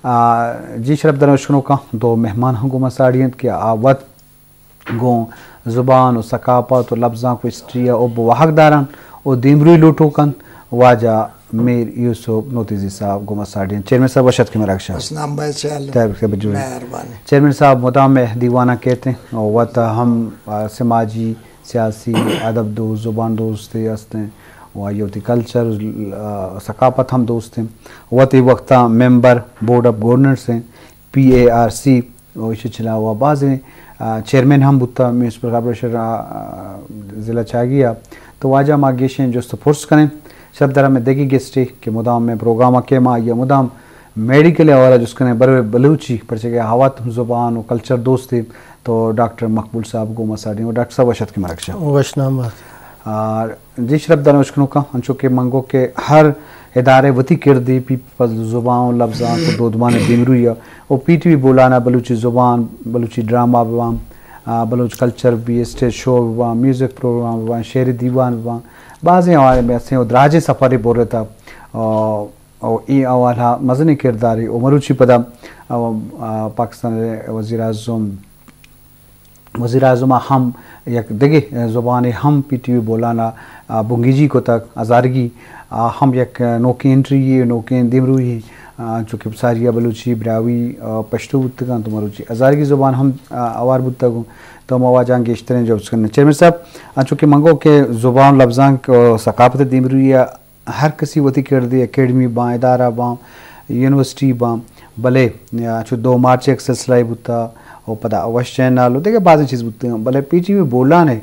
آ، جی شرپ داریں اشکنوکاں، دو مہمان ہم گوں ما ساڑی انت کہ آ وت گوں زبان و ثقافت و لبزانک و ہسٹری ء حب و واہگ داران و دیمروی لوٹوک انت۔ واجہ میر یوسف نوتیزی صاحب گوں ما ساڑی انت۔ چیئرمین صاحب وش اتکے مراگش ء۔ وش نام بھائی چال۔ تیار بخیر بجوئی۔ مہربانی۔ چیئرمین صاحب مدام مئے دیواناں کیت انت و وت ہم، آ، سماجی، سیاسی، ادب دوست، زبان دوست ہست انت و آئی وتی کلچر، آ، ثقافت ہم دوست انت۔ وت اے وقتا ممبر بورڈ آف گورنرز انت، پی اے آر سی، و ایشی چلاوہ بازیں، آ، چیئرمین ہم بوتا میونسپل کارپوریشن، آ، آ، ضلع چاگی ء۔ تو واجہ ما گیشیں جست و پرس کنیں۔ شرپ داریں مئے دگہ گیسٹے کہ مدام مئے پروگرام ء کہ ما آئی ء مدام میڈیکل حوالہ جست کنیں، بروے بلوچی، پرچہ کہ آ وت زبان و کلچر دوستے۔ تو ڈاکٹر مقبول صاحب گوں ما ساڑی انت۔ ڈاکٹر صاحب وش اتکے مراگش ء۔ وش نام بات۔ آ، جی شرپ داریں اشکنوکاں، انچو کہ من گو کہ ہر ادارے وتی کردے پی پہ زبان و لبزانک و دودمان دیمروی ء و پی ٹی وی بولان ء بلوچی زبان، بلوچی ڈرامہ ببان، آ، بلوچ کلچر بی، اسٹیج شو ببان، میوزک پروگرام ببان، شعری دیوان ببان، بازیں حوالے میں ہستیں و دراجیں سفرے برتا۔ آ، و اے حوالہ مزنیں کردارے و مروچی پدا، آ، آ، پاکستان وزیر اعظم وزیر اعظم ء ہم یک دگہ زبانے ہم پی ٹی وی بولان ء بنگیجی کتگ، ہزارگی، آ ہم یک نوکیں انٹری یے، نوکیں دیمروئی یے، آ، چونکہ ساری ء بلوچی، براہوئی، آ، پشتو بوتگ انت، تو مروچی ہزارگی زبان ہم، آ، ہوار بوتگ انت۔ تو ما واجہاں گیشتریں جواب کنیں۔ چیئرمین صاحب، انچو کہ من گو کہ زبان، لبزانک، آ، ثقافت دیمروئی ء ہر کسی وتی کردے، اکیڈمی باں، ادارہ باں، یونیورسٹی باں، بلے چو دو مارچ یک سلسلہ بوتا و پدا وش چینل و دگہ بازیں چیز بوتگ، بلے پی ٹی وی بولان ء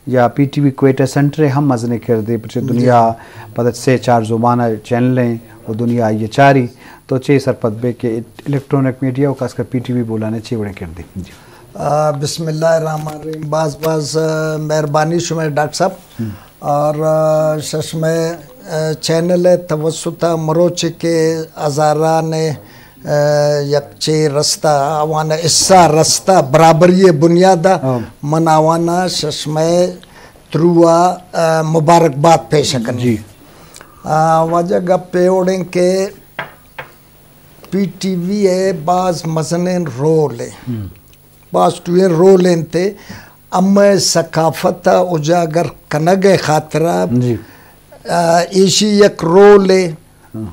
یا پی ٹی وی کوئٹہ سینٹر ء ہم مزنیں کردے، پرچہ دنیا پدا سے چار زبان ء چینل ہیں و دنیا آئی ء چاری۔ تو چے سرپد بے کہ الیکٹرانک میڈیا و خاص کر پی ٹی وی بولان ء چے وڑیں کردے؟ جی۔ آ، بسم اللہ الرحمن الرحیم۔ باز باز، آ، مہربانی شمئے ڈاکٹر صاحب۔ اور، آ، ششمئے، آ، چینل ء توسط ء مروچ کہ ہزاران، آ، یک چے رستہ، آوان حصہ رستہ برابری بنیاد ء ہاں۔ من آوانا ششمئے تھرو ء، آ، مبارکباد پیش کنیں۔ جی۔ آ، واجہ گپ اے وڑیں کہ پی ٹی وی ء باز مزنیں رول ء، باز ٹوئیں رول انت، ہمے ثقافت ء اجاگر کنگ ء خاطر ء، جی۔ آ، ایشی یک رول ء۔ ہاں۔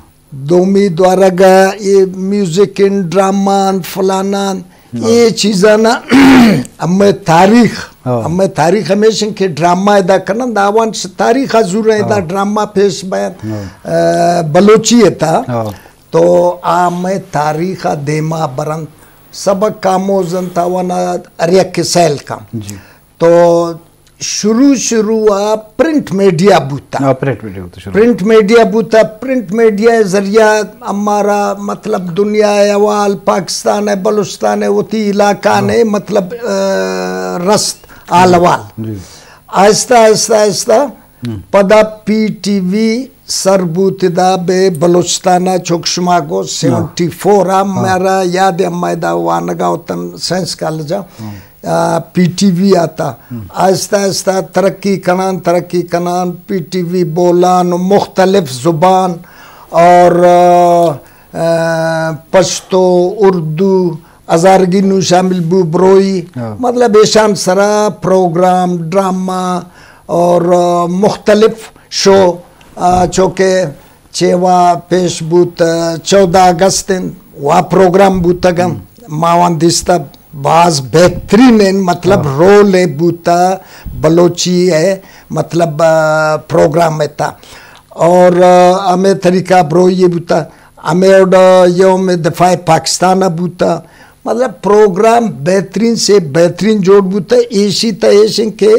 دومی دوارگ ء اے میوزک ان، ڈرامہ ان، فلانان، اے چیزانا ہمے تاریخ، ہاں۔ ہمے تاریخ ہمیش انت کہ ڈرامہ ادا کنن، داوان تاریخ ء زوریں ادا ہاں۔ ڈرامہ پیش بیان، ہاں۔ آ، بلوچی ء تا۔ ہاں۔ تو آ مئے تاریخ ء دیما برنت، سبق آموز انت، آوانا ہر یک سیل کن۔ جی۔ تو شروع، شروع ء پرنٹ میڈیا بوتا۔ ہاں، پرنٹ میڈیا بوتا شروع۔ پرنٹ میڈیا بوتا، پرنٹ میڈیا ء ذریعہ ہمارا مطلب دنیا ء احوال، پاکستان ء، بلوچستان ء، وتی علاقہ نے ہاں۔ مطلب، آ، رست حال احوال۔ جی۔ آہستہ، آہستہ، آہستہ ہم۔ پدا پی ٹی وی سر بوت ادا بہ بلوچستان ء، چک شما گو سیونٹی فور ء، ہاں۔ مارا یاد ہے، ما ادا وانگا وتن سائنس کالج ء، ہاں۔ آ، پی ٹی وی آتا۔ ہم۔ آہستہ آہستہ ترقی کنان، ترقی کنان، پی ٹی وی بولان و مختلف زبان اور، آ، آ، پشتو، اردو، ہزارگی نوں شامل بو، بروئی، ہاں۔ مطلب ایشان سرا پروگرام، ڈرامہ اور، آ، مختلف شو، آ، چو کہ چیوا پیش بوت، آ، چودہ اگست انت، وا پروگرام بوتگ انت۔ ہم۔ ماوان دیستہ باز بہترین انت، مطلب ہاں۔ رول ء بوتا بلوچی ء، مطلب، آ، پروگرام ء تا۔ اور، آ، ہمے طریقہ بروئی ء بوتا۔ ہمے وڑ یوم دفاع پاکستان ء بوتا۔ مطلب پروگرام بہترین سے بہترین جوڑ بوتا۔ ایشی تا ایش انت کہ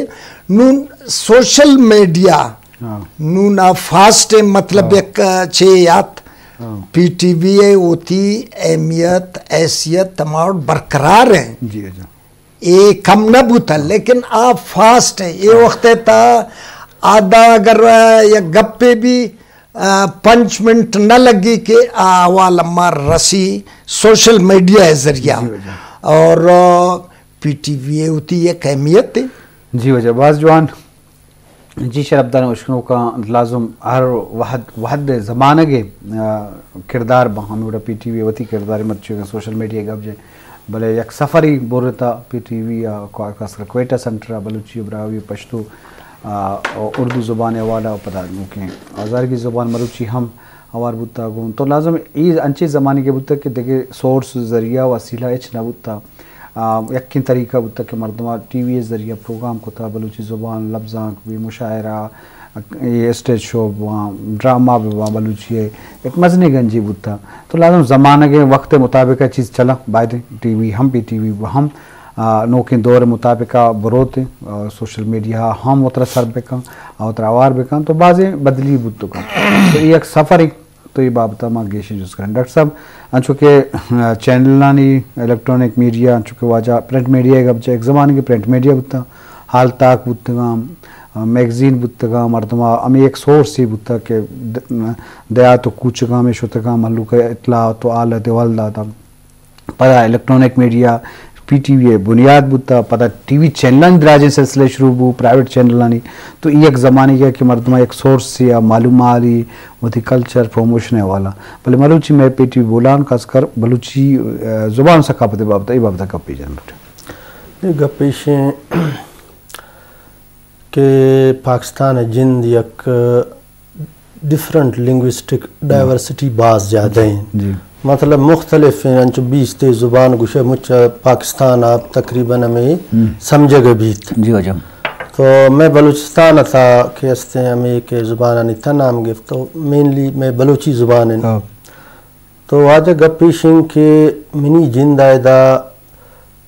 نون سوشل میڈیا ہاں۔ نون آ فاسٹ انت، مطلب ہاں۔ یک چے یات ہاں۔ پی ٹی وی ء وتی اہمیت، حیثیت تمام برقرار ہیں۔ جی، جی۔ اے کم نہ بوتا، لیکن آ فاسٹ ہے۔ اے ہاں۔ وقت تا آدا اگر یک گپے بھی، آ، پنچ منٹ نہ لگی کہ آ حوال ہما رسی سوشل میڈیا ء ذریعہ۔ جی، جی۔ اور، آ، پی ٹی وی ء ہوتی یک اہمیت ہے۔ جی واجہ، باز جوان۔ جی شرپداریں اشکنوکاں، لازم ہر وہد، وہد ءِ زمانگ ءِ، آ، کردار بہ ہموڑا پی ٹی وی وتی کردار مرچی سوشل میڈیا گپ جے، بلے یک سفری برتا پی ٹی وی ءَ، خاص کر کوئٹہ سینٹر ءَ بلوچی ءُ براہوئی ءُ پشتو، آ، اردو زبان ءِ حوالہ ءَ پدا نوکیں آزارگی زبان مروچی ہم ہوار بوتا گوں۔ تو لازم ای انچیں زمانگے بوتا کہ دگہ سورس، ذریعہ، وسیلہ ہچ نہ بوتا۔ آ، یکیں طریقہ بوتا کہ مردماں ٹی وی ءِ ذریعہ پروگرام کتا، بلوچی زبان، لبزانک بی، مشاعرہ، اے اسٹیج شو بواں، ڈرامہ بواں، بلوچی ءِ یک مزنیں گنجے بوتا۔ تو لازم زمانگ ءِ وقت ءِ مطابق ءَ چیز چلا، باید ٹی وی ہم، پی ٹی وی ہم، آ، نوکیں دور ءِ مطابق ءَ بروت، آ، سوشل میڈیا ہم وترا سر بکن، آ، وترا ہوار بکن، تو بازیں بدلی بوت کن۔ تو اے یک سفرے۔ تو اے بابت ءَ ما گیشیں جست کنیں۔ ڈاکٹر صاحب، انچو کہ، آ، چینلانی، الیکٹرانک میڈیا، انچو کہ واجہ پرنٹ میڈیا ءِ گپ جت، یک زمانگے پرنٹ میڈیا بوتاں، ہال تاک بوتگاں، آ، میگزین بوتگاں، مردم ءَ ہمے یک سورسے بوتگ کہ د-، دیہات ءُ کوچگاں ہمے شتگاں، مھلوک ءَ اطلاعات ءُ ہال ءِ دیوال داتاں۔ پدا الیکٹرانک میڈیا، پی ٹی وی ءِ بنیاد بوتا، پدا ٹی وی چینلانی دراجیں سلسلہ شروع بو، پرائیویٹ چینلانی۔ تو اے یک زمانگے کہ مردماں یک سورسے ءَ معلوم آری وتی کلچر پروموشن ءِ حوالہ۔ بلے مروچی مئے پی ٹی وی بولان خاص کر بلوچی، آ، زبان ءُ ثقافت ءِ بابت ءَ، اے بابت ءَ گپے جن لوٹیں۔ اے گپ ایش ایں کہ پاکستان ءِ جند یک ڈفرنٹ لنگوسٹک ڈائیورسٹی باز زیادہ ایں۔ جی۔ مطلب مختلف ایں، انچو بیست ءِ زبان گوشے مچ پاکستان ءَ تقریباً ہمے ہم۔ سمجھگ بیت۔ جی واجہ۔ تو مئے بلوچستان ءَ تا کہ استیں ہمے کہ زبانانی تھا نام گپت، تو مینلی مئے بلوچی زبان ایں۔ ہاں۔ تو واجہ گپ ایش ایں کہ منی جند ءَ ادا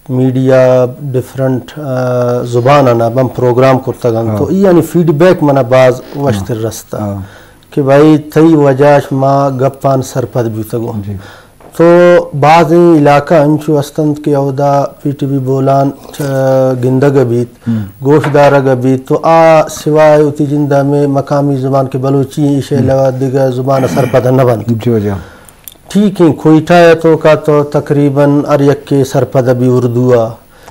میڈیا ڈفرنٹ، آ، زباناں ءَ من پروگرام کرتگ انت، ہاں۔ تو ای یعنی فیڈ بیک منا باز وشتر ہاں۔ رستہ ہاں۔ کہ بھائی تئی وجہ اش ما گپان سرپد بوتگوں۔ جی۔ تو بازیں علاقہ انچو است انت کہ اودا پی ٹی وی بولان چ-، گندگ بیت، ہم۔ گوش دارگ بیت، تو آ سوائے وتی جند ءَ ہمے مقامی زبان کہ بلوچی ایں، ایشی ہم۔ علاوہ دگہ زبان ءَ سرپد نہ بنت۔ جی واجہ۔ ٹھیک ایں، کوئٹہ ءِ توکا تو تقریباً ہر یکے سرپد بی اردو ءَ،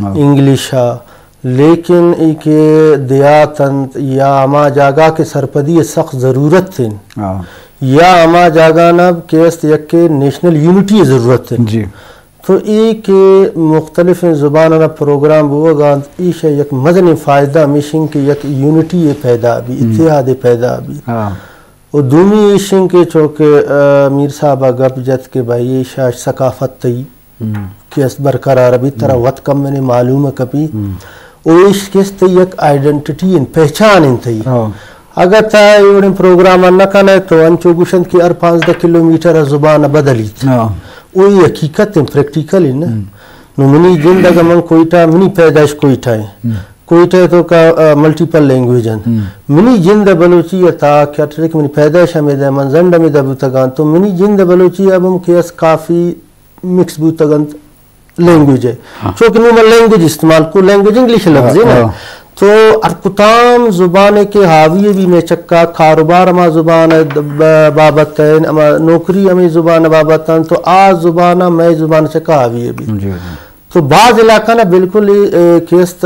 ہاں۔ انگلش ءَ، لیکن اے کہ دیہات انت یا ہما جاگہ کہ سرپدی ءِ سخت ضرورت ایں، ہاں۔ یا ہما جاگہ نا کہ است یکے نیشنل یونٹی ءِ ضرورت ایں۔ جی۔ تو اے کہ مختلف زباناں پروگرام بوگا انت، ایشی یک مزنیں فائدہ ہمیش ایں کہ یک یونٹی ءِ پیدا بی، ہم۔ اتحاد ءِ پیدا بی۔ ہاں۔ و دومی ایش انت کہ چونکہ، آ، میر صاحب ءَ گپ جت کہ بھائی اے شاش ثقافت تئی ہم۔ کہ است برقرار بیت، ترا ہم۔ وت کم نے معلوم کپی۔ ہم۔ و ایش کہ است تئی یک آئیڈنٹیٹی انت، پہچان انت تئی۔ ہاں۔ اگر تا اے وڑیں پروگرام نہ کنے تو انچو گوشنت کہ ہر پانزدہ کلومیٹر زبان بدلیت۔ ہاں۔ و اے حقیقت انت، پریکٹیکل انت نا۔ ہم۔ نو منی جند اگہ من کوئٹہ، منی پیدائش کوئٹہ ایں۔ ہم۔ کوئٹہ ءِ توکا، آ، ملٹیپل لینگویج انت۔ ہم۔ منی جند ءَ بلوچی ءَ تا کیا ٹرک منی پیدائش ہمیدا، من زنڈ ہمیدا بوتگاں، تو منی جند ءَ بلوچی ءَ ہم کہ اس کافی مکس بوتگ انت لینگویج ءَ۔ ہاں۔ چونکہ نوں من لینگویج استعمال کو، لینگویج انگلش لفظ ہے نا۔ ہاں۔ تو ہر کتام زبان ءَ کہ حاوی بی مئے چکا، کاروبار ہما زبان ءِ ب-، بابت ءَ، ہما نوکری ہمے زبان ءِ بابت ءَ، تو آ زبان ءَ مئے زبان ءِ چکا حاوی بی۔ جی، جی۔ تو بعض علاقہ نا بالکل، اے، کہ است،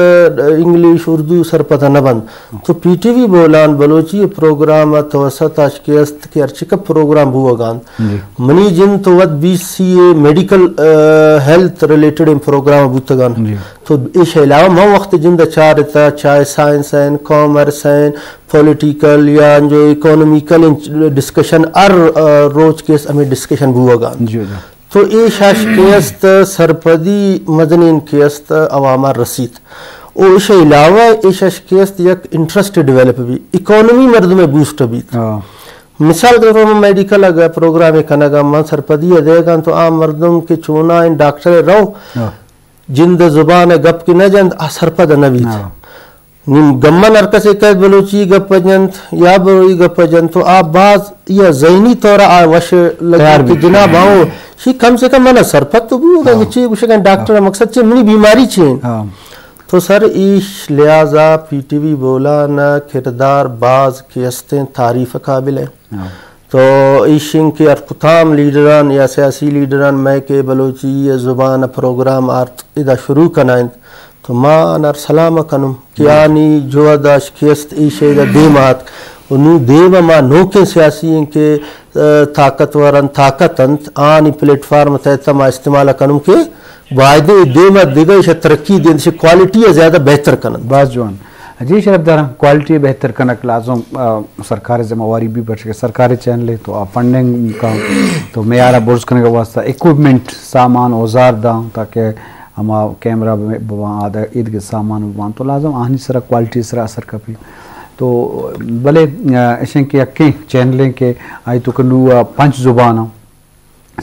انگلش، اردو سرپد نہ بنت۔ تو P T V Bolan Balochi program ءِ توسط اش کہ است کہ ہرچکہ پروگرام بوگا انت۔ جی۔ منی جند تو وت بی سی اے medical, uh, health related program بوتگان۔ جی۔ تو ایش علاوہ من وقت جند چارتا، چاہے سائنس ہیں، کامرس ہیں، پولیٹیکل یا جو اکانومیکل ڈسکشن ہر، آ، روچ کہ است ہمے ڈسکشن بوگا انت۔ جی، جی۔ تو اے شش کہ است سرپدی مزنین کہ است عوام ءَ رسیت۔ او ایش علاوہ اے شش کہ است یک انٹرسٹ ڈیولپ بی، اکانومی مردم بوسٹ بیت۔ ہاں۔ مثال کے طور پر میڈیکل اگر پروگرام کنگا من سرپدی دیگا تو عام مردم کہ چونا ان ڈاکٹر رو ہاں۔ جند زبان گپ کہ نہ جند آ سرپد نہ بیت۔ ہاں۔ نیم گمن ہر کسے کئیت بلوچی گپ جنت یا بروئی گپ جنت تو آ باز یا ذہنی طور آ وش لگی تیار کہ بیت۔ جناب آؤ، شی کم سے کم من سرپد تو بو، ہاں۔ کہ چی گوشگن ڈاکٹر ہاں۔ مقصد چی منی بیماری چی ہیں؟ ہاں۔ تو سر ایش لحاظا پی ٹی وی بولان کردار باز کہ استیں تعریف قابل ہے۔ ہاں۔ تو ایشیں کہ ہر کتام لیڈران یا سیاسی لیڈران مئے کہ بلوچی زبان پروگرام آرت ادا شروع کنائنت، تو ما آنار سلام کنم کہ آنی جہد اش کہ است، ایشی ء دیم آتک۔ و نوں دیم ء ما نوکیں سیاسی ایں کہ، ء، طاقتور انت، طاقت انت، آنی پلیٹ فارم تحت ما استعمال کنم کہ بایدیں دیم ء دگہ ایشی ترقی دینت، ایشی کوالٹی ء زیادہ بہتر کننت۔ باز جوان۔ جی شرف داراں، کوالٹی بہتر کنگ لازم، آ، سرکار ذمہ واری بی، پرچہ کہ سرکاری چینل ہے تو آ فنڈنگ کا تو معیار برز کنگ واسطہ اکوپمنٹ، سامان، اوزار داں تاکہ ہما کیمرہ بہ-، بباں، آ دگہ، اے دگہ سامان بباں، تو لازم آہانی سرا کوالٹی سرا اثر کپی۔ تو بلے، آ، اشیں کہ یکیں چینلیں کہ آئی تو کہ نوں، آ، پنچ زبان آں،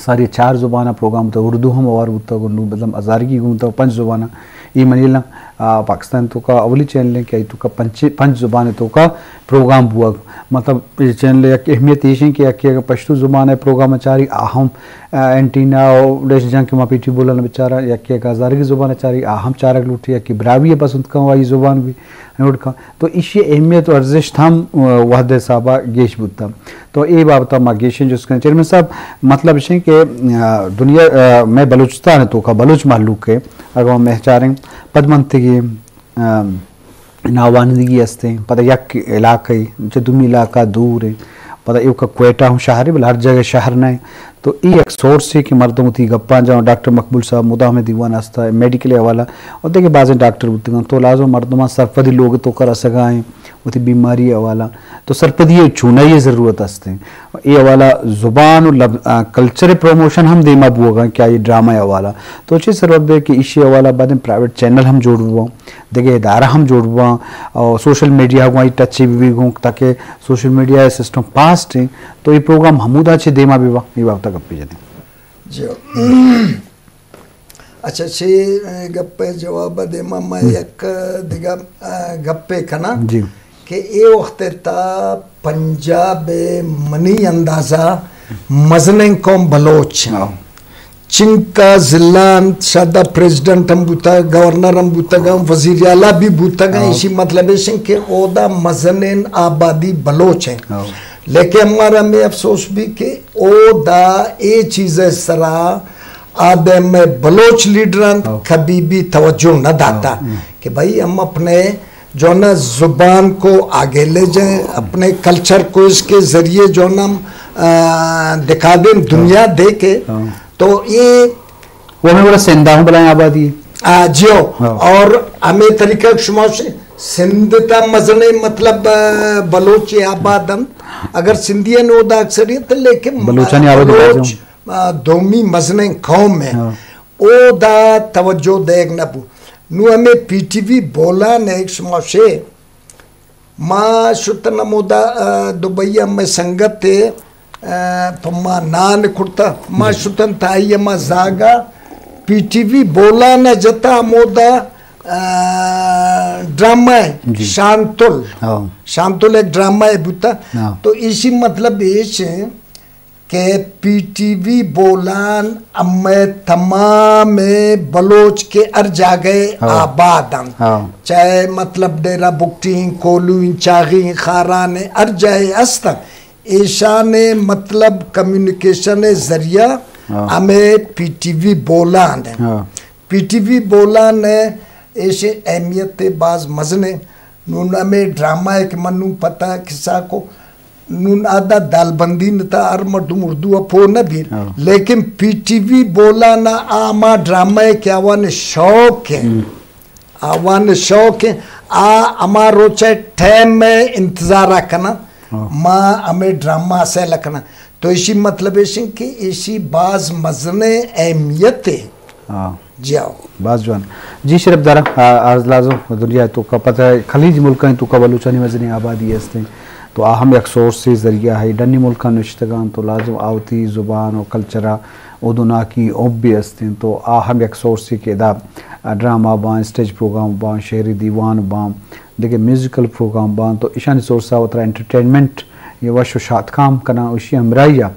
ساری چار زبان آ پروگرام بوتا، اردو ہم ہوار بوتا، گوں نوں مطلب ہزارگی گوں تا پنچ زبان آ۔ اے منی لا، آ، پاکستان تو کا اولی چینلیں کہ آئی تو کا پنچ، پنچ زبان تو کا پروگرام بوا۔ مطلب، اے چینل یک اہمیت ایشیں کہ یکے اگر پشتو زبان ء پروگرام چاری، آ ہم، آ، اینٹینا و ڈش جان کہ ما پی ٹی بولن بچارا، یکے اگر ہزارگی زبان چاری، آ ہم چارگ لوٹی، یکے براہوئی ء پسند کن و آئی زبان بھی نوٹ کن۔ تو ایشی اہمیت و ارزشت ہم، آ، وہد حسابا گیش بوتا۔ تو اے بابت ما گیشیں جست کنیں۔ چیئرمین صاحب، مطلب ایشیں کہ، آ، دنیا، آ، میں بلوچستان تو کا بلوچ مہلوک ہے، اگر ہم چاریں پدمنتگی، آ، ناوانندگی ہستیں، پدا یک علاقہ، چہ دومی علاقہ دور ہیں، پدا ایوکا کوئٹہ ہم شہر ہے، بلے ہر جگہ شہر نہ ہے۔ تو اے یک سورس ہے کہ مردم وتی گپاں جاں، ڈاکٹر مقبول صاحب مدام دیوان ہستا ہے، میڈیکل حوالہ اور دیکھے بعض ڈاکٹر بوتگاں، تو لازم مردماں سرپدی لوگ تو کر اسگا ہیں، وتی بیماری حوالہ، تو سرپدی چونائی ضرورت ہستیں۔ اے حوالہ زبان و لب-، آ، کلچر پروموشن ہم دیما بوگا کہ آئی ڈرامہ حوالہ۔ تو چے ضرورت بے کہ ایشی حوالہ بعد پرائیویٹ چینل ہم جوڑ بوان، دگہ ادارہ ہم جوڑ بوان، اور سوشل میڈیا گوں آئی ٹچ بی گوں تاکہ سوشل میڈیا سسٹم پاسٹ ہیں، تو یہ پروگرام ہمودا چے دیما بی با، یہ بابتا گپی جنیں۔ جی۔ اچھا، چے گپ ء جواب ء دیما ما یک دگہ، آ، گپے کناں جی۔ کہ اے وقت ء تا پنجاب ء منی اندازہ مزنیں قوم بلوچ ہیں۔ ہاں۔ چنکا ضلع انت، شادا پریزیڈنٹ ہم بوتگ، گورنر ہم بوتگ، وزیر اعلیٰ بھی بوتگ، ہاں۔ اسی مطلب ایش کہ اودا مزنیں آبادی بلوچ ہیں۔ ہاں۔ لیکن ہمارا میں افسوس بھی کہ اودا اے چیز سرا آ دیم ء بلوچ لیڈراں ہو۔ کبھی بھی توجہ نہ داتا ہو۔ ہم۔ کہ بھائی ہم اپنے جو نا زبان کو آگے لے جائیں، اپنے کلچر کو اس کے ذریعے جو نا ہم، آ، دکھا دیں، دنیا ہو۔ دیکھے۔ ہو۔ تو یہ وہ ہمیں بڑا سندھا ہوں بلائیں آبادی ہے۔ آ، جیو۔ ہو۔ اور ہمیں طریقہ شما سے سندھ تا مزنے مطلب، آ، بلوچ آباد ہم، اگر سندھی نو دا اکثریت، لیکن بلوچانی آبادی بلوچ بازی ہوں۔ آ، دومی مزنیں قوم ء ہاں۔ اودا توجہ دیگ نہ بو۔ نوں ہمے پی ٹی وی بولان ء شما شے، ما شتن ہمودا، آ، دبئی ء مئے سنگت ء، آ، پہ ما نان کرتا، ما جی۔ شتن تائی ہما زاگا پی ٹی وی بولان ء جتا ہمودا، آ، ڈرامہ ء جی۔ شانتل، ہاں۔ شانتل ایک ڈرامہ ء بوتا۔ ہاں۔ تو ایشی مطلب ایش ہے کہ پی ٹی وی بولان ہمے تمام بلوچ کے ہر جاگہ ہاں۔ آباد انت۔ ہاں۔ چاہے مطلب ڈیرہ بگٹی، کولو، چاغی، خاران ہر جاہے ہست انت۔ ایشان مطلب کمیونیکیشن ذریعہ ہاں۔ ہمے پی ٹی وی بولان انت۔ ہاں۔ پی ٹی وی بولان ایش اہمیت باز مزن انت۔ نون ہمے ڈرامہ ہے کہ من نون پتہ قصہ کو نون آدا دالبندی نتا ہر مردم اردو ء پو نہ بیر، ہاں۔ لیکن پی ٹی وی بولان ء آ ہما ڈرامہ ء کہ آوان شوق ہے، ہم۔ آوان شوق ہے، آ ہما روچ ء ٹائم ء انتظار ء کناں، ہاں۔ ما ہمے ڈرامہ ء سیل کناں۔ تو ایشی مطلب ایش انت کہ ایشی باز مزنیں اہمیت ہے۔ ہاں۔ جی آؤ۔ باز جوان۔ جی شرف دارا، آ، آز لازم دنیا تو کا پتہ ہے، خلیج ملکانی تو کا بلوچانی مزنیں آبادی ہستیں۔ تو آ ہم یک سورس ذریعہ ہے، ڈنی ملکان نشتگان تو لازم آوتی زبان و کلچرا اودوناکی اوب بھی ہستیں۔ تو آ ہم یک سورس کہ ادا، آ، ڈرامہ بان، اسٹیج پروگرام بان، شعری دیوان بان، دگہ میوزیکل پروگرام بان، تو ایشانی سورسا وترا انٹرٹینمنٹ یہ وش و شاتکام کناں، ایشی ہمراہی ء،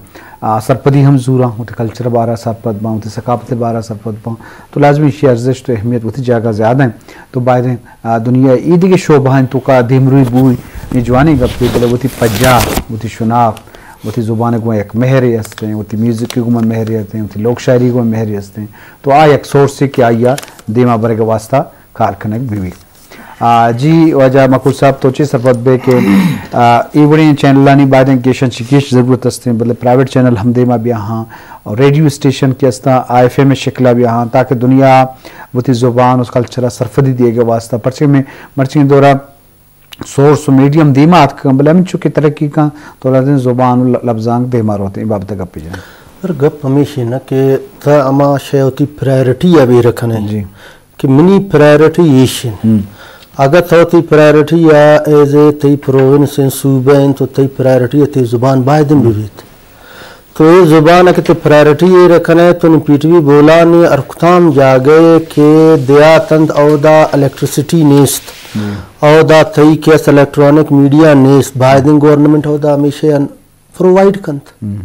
آ، سرپدی ہم زوراں، وتی کلچر بارا سرپد باں، وتی ثقافت بارا سرپد باں، تو لازمی ایشی ارزشت و اہمیت وتی جاگہ زیادہ ہیں۔ تو باید ہیں، آ، دنیا ای دیگہ شعبہ ہیں تو کا دیمروی بوئی، یہ جوانی گپ ہے، بلے وتی پجار، وتی شناخت، وتی زبان گوں یک مہرے ہستیں، وتی میوزک گوں مہرے ہستیں، وتی لوک شاعری گوں مہرے ہستیں۔ تو آ یک سورس ہے کہ آیا دیما برگ واسطہ کار کنگ بہ بیت۔ آ، جی واجہ مقبول صاحب، تو چے سرپد بے کہ، آ، اے وڑیں چینلانی بایدیں گیشاں چہ گیش ضرورت است ایں، بلے پرائیویٹ چینل ہم دیما بیا ہاں، اور ریڈیو اسٹیشن کہ استاں، آئی ایف ایم شکلا بیا ہاں، تاکہ دنیا وتی زبان و کلچرا سرپدی دیگ واسطہ، پرچہ میں مرچی دورا سورس و میڈیم دیما آتکگاں، بلے ہمینچو کہ ترقی کاں تو لازم زبان و ل-، لبزانک دیما روت، اے بابت گپ جنیں۔ پر گپ ہمیش انت کہ تا ہما شے وتی پرائرٹی ء بے رکھنے جی۔ کہ منی پرائرٹی ایش انت۔ ہم۔ اگہ تو وتی پرائرٹی یا ایز اے تئی پروونس انت، صوبہ انت، تو تئی پرائرٹی ء تئی زبان باید انت بہ بیت۔ تو اے زبان ء کہ تئی پرائرٹی ایر کنئے، تو نی پی ٹی وی بولان ء ہر کتام جاگہ ء کہ دیہات انت، اودا الیکٹریسٹی نیست، ہم۔ اودا تئی کہ است الیکٹرانک میڈیا نیست، بایدیں گورنمنٹ اودا ہمیشہ ان پرووائیڈ کنت۔ ہم۔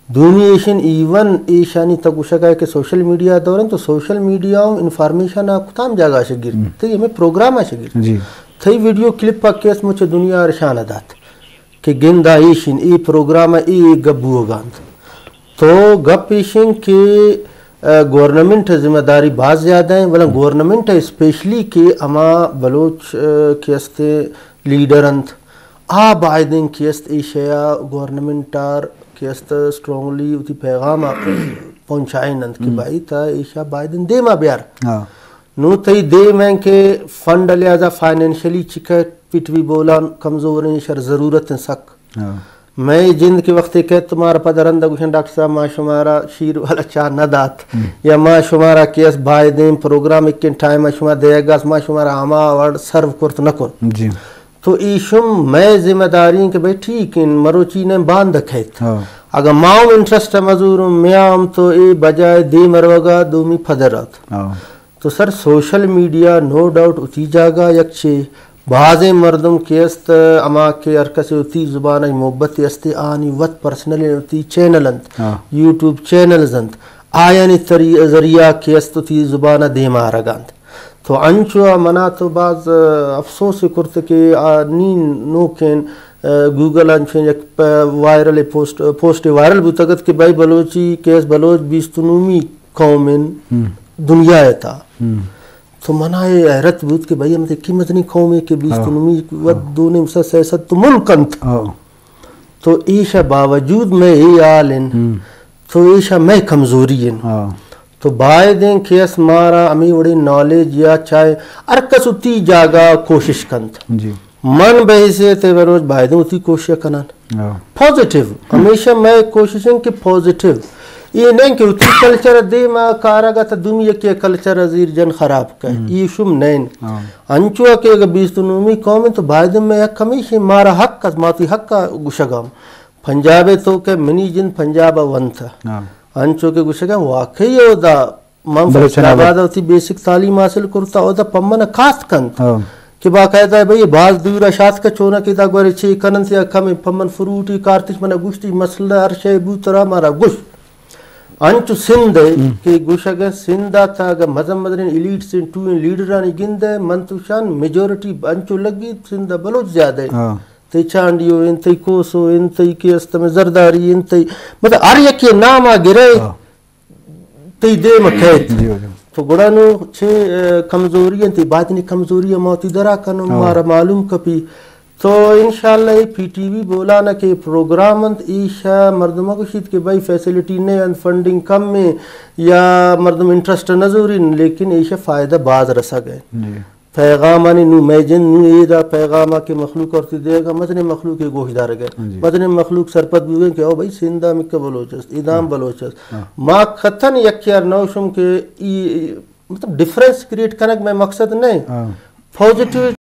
دومی ایشن ایون ایشانی تک گوشگ ء کہ سوشل میڈیا دور انت، تو سوشل میڈیا ہم انفارمیشن ء کتام جاگہ ء شگیر، ہم۔ تئی ہمیں پروگرام ء شگیر۔ جی۔ تئی ویڈیو کلپ ء کہ است مچ دنیا ء رشان ء دات۔ کہ گند ء ایش انت، اے پروگرام ء اے اے گپ بوگ ء انت۔ تو گپ ایش انت کہ، ء، گورنمنٹ ء ذمہ داری باز زیادہ ہیں، بلے گورنمنٹ ء اسپیشلی کہ ہما بلوچ، ء، کہ است لیڈر انت، آ بایدیں کہ است ایشیا گورنمنٹ آر کہ است اسٹرانگلی وتی پیغام ء پہنچائین انت کہ ہم۔ بھائی تا ایشا بایدیں دیما بیار۔ ہاں۔ نوں تئی دیم ایں کہ فنڈ ء لحاظ ء فائنینشلی چکہ پی ٹی وی بولان کمزور ایں، شر ضرورت ایں سک۔ ہاں۔ مئے جند کہ وقتے کئیت تو مارا پد رند ء گوشن ڈاکٹر صاحب ما شمارا شیر والا چاہ نہ دات، ہم۔ یا ما شمارا کہ اس بایدیں پروگرام اکن ٹائم ء شما دیگ ء ما شمارا ہما وڑ سرو کرت نہ کن۔ جی۔ تو ایشم مئے ذمہ داری ایں کہ بھئی ٹھیک ایں، مروچی نے باند کئیت۔ ہاں۔ اگاں ما ہم انٹرسٹ ء مزوروں، میا ہم تو اے بجائے دیم روگا دومی پدر ات۔ ہاں۔ تو سر سوشل میڈیا نو ڈاؤٹ اتی جاگہ یک چے بازیں مردم کہ است، ہما کہ ہر کسے اتی زبان ء محبت است، آنی وت پرسنل اتی چینل انت، ہاں۔ یوٹیوب چینلز انت، آیانی تری-، ذریعہ کہ است اتی زبان ء دیم آرگ انت۔ تو انچو ء منا تو باز، ء، افسوس کرت کہ آ نی نوکیں، ء، گوگل انچیں یک پ-، وائرل پوسٹ، پوسٹے وائرل بوتگ ات کہ بھائی بلوچی کہ است بلوچ بیست نومی قوم ان ہم۔ دنیا ء تا۔ ہم۔ تو منا اے حیرت بوت کہ بھائی ہم تکی مزنی قوم ہے کہ بیست ہاں۔ نومی وت ہاں۔ دو نیم سد سے سد تو ملک انت۔ ہاں۔ تو ایشا باوجود میں اے حال ان۔ ہم۔ تو ایشا میں کمزوری ان۔ ہاں۔ تو بایدیں کہ اس مارا ہمے وڑیں نالج یا چاہے ہر کس وتی جاگہ کوشش کنت۔ جی۔ من بحیثیت بلوچ بایدیں وتی کوشش کنان۔ ہاں۔ پازیٹیو۔ ہمیشہ میں کوشش ہیں کہ پازیٹیو۔ یہ نہیں کہ وتی کلچر دیما کارا گا تا دومی یکی کلچر زیر جن خراب کئے۔ ہم۔ یہ شم نین۔ ہاں۔ انچو کہ اگر بیست نومی قوم ہے تو بایدیں میں یک ہمیشہ مارا حق اس، ماتی حق گشگام۔ پنجاب تو کہ منی جن پنجاب ونت۔ ہاں۔ انچو کہ گشگا واقعی اودا من بلے فیصل چنا آباد وتی بیسک تعلیم حاصل کرتا، اودا پمن کاست کنت۔ ہاں۔ کہ باقاعدہ بھئی باز دور شات کا چونا کہ دا گورے چے کنن یا کم پمن فروٹی کارتش من گوشتی مسئلہ ہر شے بو ترا مارا گوش۔ انچو سندھ ہے ہم۔ کہ گوشگا سندھ تا اگر مزن مزن ایلیٹس ٹو لیڈرانی گندے من تو شان میجورٹی انچو لگی سندھ بلوچ زیادہ ہے۔ ہاں۔ تئی چانڈیو انت، تئی کوسو انت، تئی کہ است میں زرداری انت، تئی مطلب ہر یکی نام آ گرے۔ ہاں۔ تئی دیم ء کئیت۔ جی، جی۔ تو گڑا نوں چے، ء، کمزوری انت، تئی باطنی کمزوری ء ما وتی درا کنوں، ہاں۔ مارا معلوم کپی۔ تو انشاءاللہ اے پی ٹی وی بولان ء کہ پروگرام انت، ایشا مردم ء گوشیت کہ بھئی فیسلٹی نہ انت، فنڈنگ کم ہے یا مردم انٹرسٹ نہ زورین، لیکن ایشا فائدہ باز رسگ ہے۔ جی۔ پیغامانی نوں مئے جند نوں اے دا پیغام ء کہ مخلوق ء وتی دیگ ء مزنیں مخلوق ء گوش دارگ ء۔ جی۔ مزنیں مخلوق سرپد بوگ ء کہ او بھئی سندھ ء مکہ بلوچ است، ادام ہاں۔ بلوچ است۔ ہاں۔ ما کتن یک یار نوشم کہ ای، مطلب ڈفرنس کریٹ کنگ مئے مقصد نہ۔ ہاں۔ پازیٹیو